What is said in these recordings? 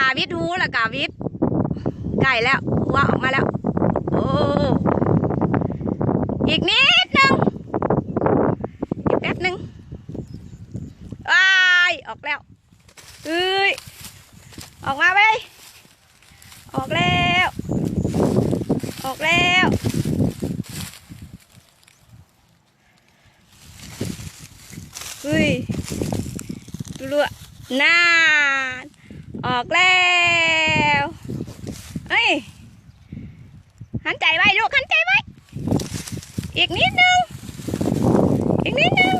ອາ ວິດຫູ ແລ້ວກະວິດ ໃກ້ແລ້ວ ຫົວອອກມາແລ້ວ. ໂອ້ ອີກນິດໜຶ່ງ ອີກແປັບໜຶ່ງ. ອ້າຍ ອອກແລ້ວ. ເອີຍ ອອກມາເວີຍ ອອກແລ້ວ ອອກແລ້ວ. ເຮີ້ຍ ລວ ນານ ອອກແລ້ວ. ເອີຍ ຫັນໃຈໄວ້ລູກ ຫັນໃຈໄວ້ ອີກນິດໜຶ່ງ ອີກນິດໜຶ່ງ.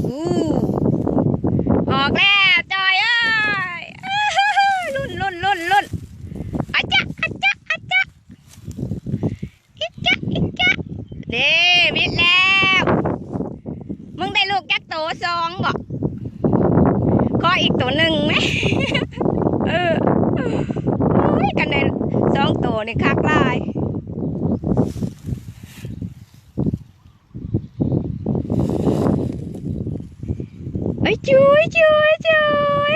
ອູ້ ອອກແລ້ວ ຈອຍເອີຍ. ລຸ້ນ ລຸ້ນ ລຸ້ນ ລຸ້ນ ອາຈະ ອາຈະ ອາຈະ ອິຈະ ອິຈະ ເດ້ ວິດແລ້ວ. ມຶງໄດ້ລູກຈັກໂຕ? ສອງບໍ? ຂໍອີກໂຕໜຶ່ງແມ. ເອີ ໂອ້ຍ ຄັນໄດ້ສອງໂຕນີ້ຄັກຫຼາຍ. ເອີຍ ຈຸຍ ຈຸຍ ຈຸຍ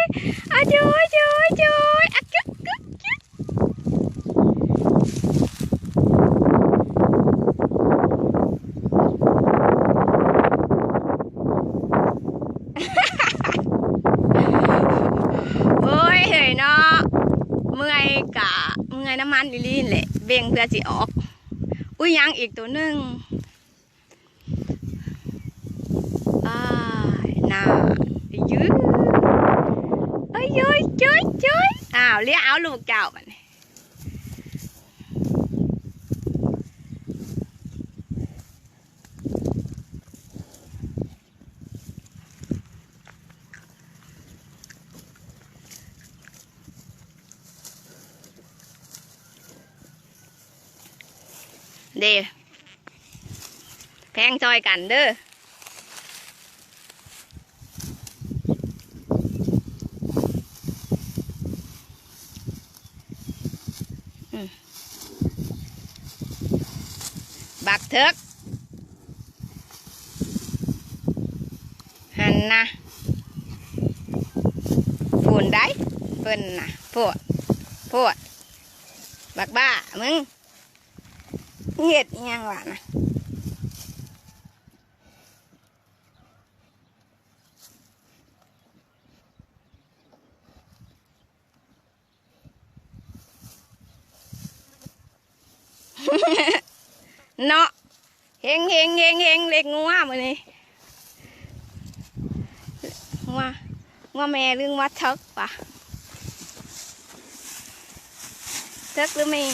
ອາ ຈຸຍ ຈຸຍ ຈຸຍ ອາ ກຶກ ກຶກ ກຶກ. ໂອ້ຍ ເຮີ້ຍເນາະ ເມື່ອຍກະເມື່ອຍນຳມັນອີ່ຫຼີແຫຼະ ເບັ່ງເພື່ອຊິອອກ. ອຸ້ຍ ຍັງອີກໂຕໜຶ່ງ. ອ້າຍ ນານ ຢື ເອີຍ ເອີຍ ເອີຍ ເອີຍ. ອ້າວ ເລຍເອົາລູກເຈົ້າບັດນີ້. ເດ້ ແພງຊ່ອຍກັນເດີ້. ອືມ ບັກເຖິກ ຫັ້ນນະ ພຸ້ນໃດ໋ ເພິ່ນນະ ໂພດ ໂພດ ບັກບ້າ ມຶງ ເຮັດອີ່ຫຍັງວະນະ? ເນາະ ເຮັງໆໆໆ ເລັກງົວມື້ນີ້ ງົວ ງົວແມ່ຫຼືງົວເຖິກວະ? ເຖິກຫຼືແມ່?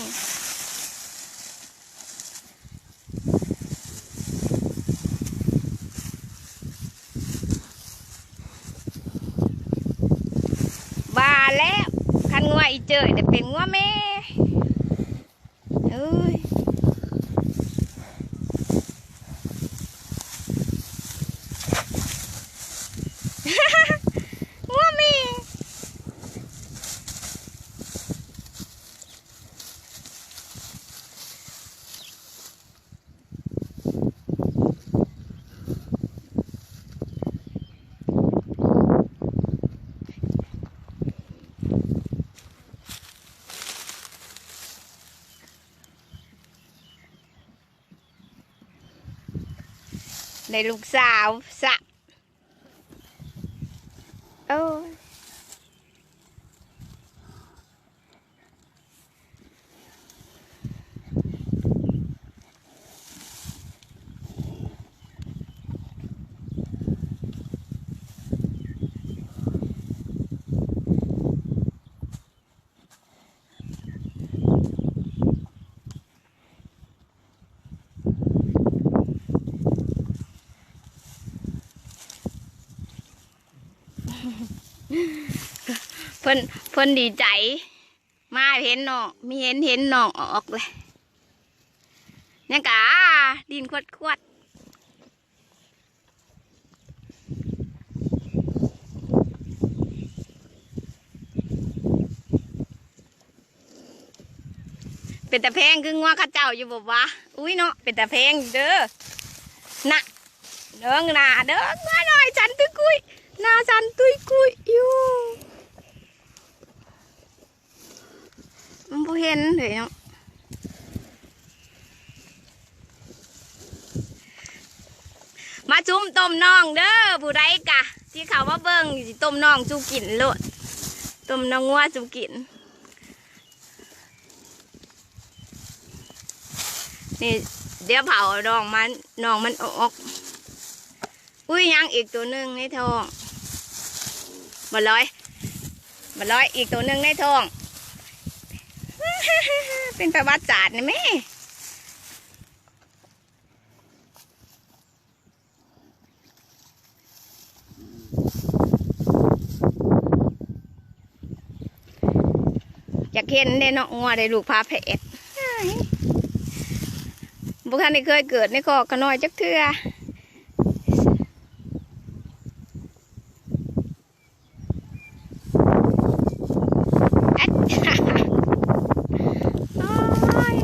ວ່າແລ້ວ ຄັນງົວອີເຈີຍນີ້ເປັນງົວແມ່. ເອີຍ ງົວແມ່. ໄດ້ລູກສາວຊະ. ໂອ້ຍ ເພິ່ນ ເພິ່ນດີໃຈ ມາເຫັນນ້ອງ ມີເຫັນ ເຫັນນ້ອງອອກເລີຍ ຍັງກະດີ້ນຄວດໆ. ເປັນຕາແພງຄືງົວເຂົາເຈົ້າຢູ່ບໍ່ວະ? ອຸ້ຍເນາະ ເປັນຕາແພງເດີ້ ນະ ເດີງໜ້າເດີງ ງົວນ້ອຍສັນຕຸ້ຍກຸ້ຍ ໜ້າສັນຕຸ້ຍກຸ້ຍ. ຕົ້ມໜອງເດີ ຜູ້ໃດກະທີ່ເຂົ້າມາເບິ່ງ ຊິຕົ້ມໜອງສູ່ກິນໂລດ ຕົ້ມໜອງງົວສູ່ກິນ. ນີ້ ດຽວເຜົາໜອງມັນ ໜອງມັນອອກ. ອຸ້ຍ ຍັງອີກໂຕໜຶ່ງໃນທ້ອງ ບໍ່ລອຍ ບໍ່ລອຍ ອີກໂຕໜຶ່ງໃນທ້ອງ. ເປັນປະຫວັດສາດນີ້ແມ. ຢາກເຫັນເດ້ເນາະ ງົວໄດ້ລູກຝາແຝດ ບໍ່ທັນໄດ້ເຄີຍເກີດໃນຄອກຂະນ້ອຍຈັກເທື່ອ. ໂອ້ຍ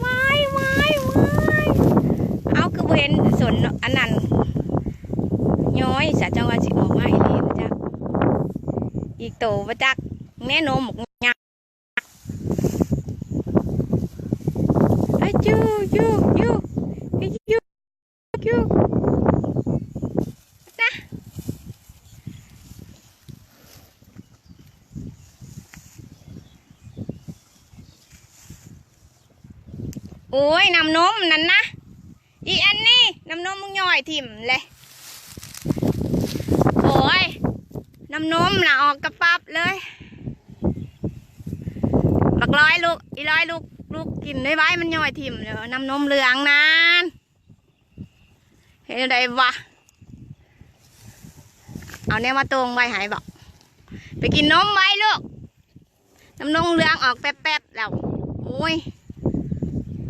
ວາຍ ວາຍ ວາຍ ເອົາ ຄືບໍ່ເຫັນສົນອັນນັ້ນ ຍ້ອຍສະ ຈັ່ງວ່າຊິອອກມາອີ່ຫຼີບໍ່ຈັກ ອີກໂຕບໍ່ຈັກ ແນ່ນົມບັກຍາ ອາ ຢູ່ ຢູ່ ຢູ່ ຢູ່. ຢູ່ ນະ ໂອ້ຍ ນ້ຳນົມນັ້ນນະ ອີອັນນີ້ ນ້ຳນົມມຶງຍ້ອຍຖິ້ມເລີຍ. ໂອ້ຍ ນ້ຳນົມນະອອກກະປັບເລີຍ. ບັກລອຍລູກ ອີລອຍລູກ ລູກກິນໄວໆ ມັນຍ້ອຍຖິ້ມແລ້ວ ນ້ຳນົມເຫຼືອງນັ້ນ. ເຮັດແນວໃດວະ ເອົາແນວມາຕົງໄວ້ໃຫ້ບໍ ໄປກິນນົມໄວລູກ ນ້ຳນົມເຫຼືອງອອກແປັບໆແລ້ວ. ໂອ້ຍ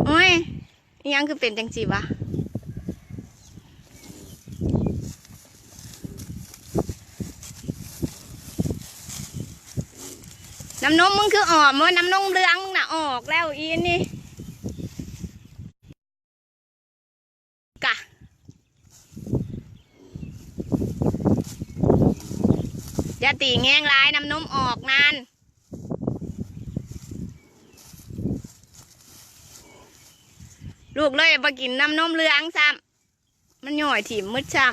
ໂອ້ຍ ອີຫຍັງຄືເປັນຈັ່ງຊີ້ວະ ນ້ຳນົມມຶງຄືອອກ ໂອ້ຍ ນ້ຳນົມເຫຼືອງນະອອກແລ້ວ ອີນີ້. ກະ ຢ່າຕີແຮງຫຼາຍ ນ້ຳນົມອອກນັ້ນ ລູກເລີຍບໍ່ກິນນ້ຳນົມເຫຼືອງຊ້ຳ ມັນຍ້ອຍຖິ້ມໝົດຊ້ຳ.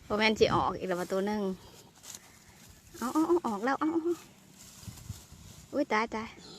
ບໍ່ແມ່ນຊິອອກອີກແລ້ວວ່າໂຕໜຶ່ງ. ເອົາໆໆ ອອກແລ້ວ ເອົາໆ ອຸ້ຍ ຕາຍໆ.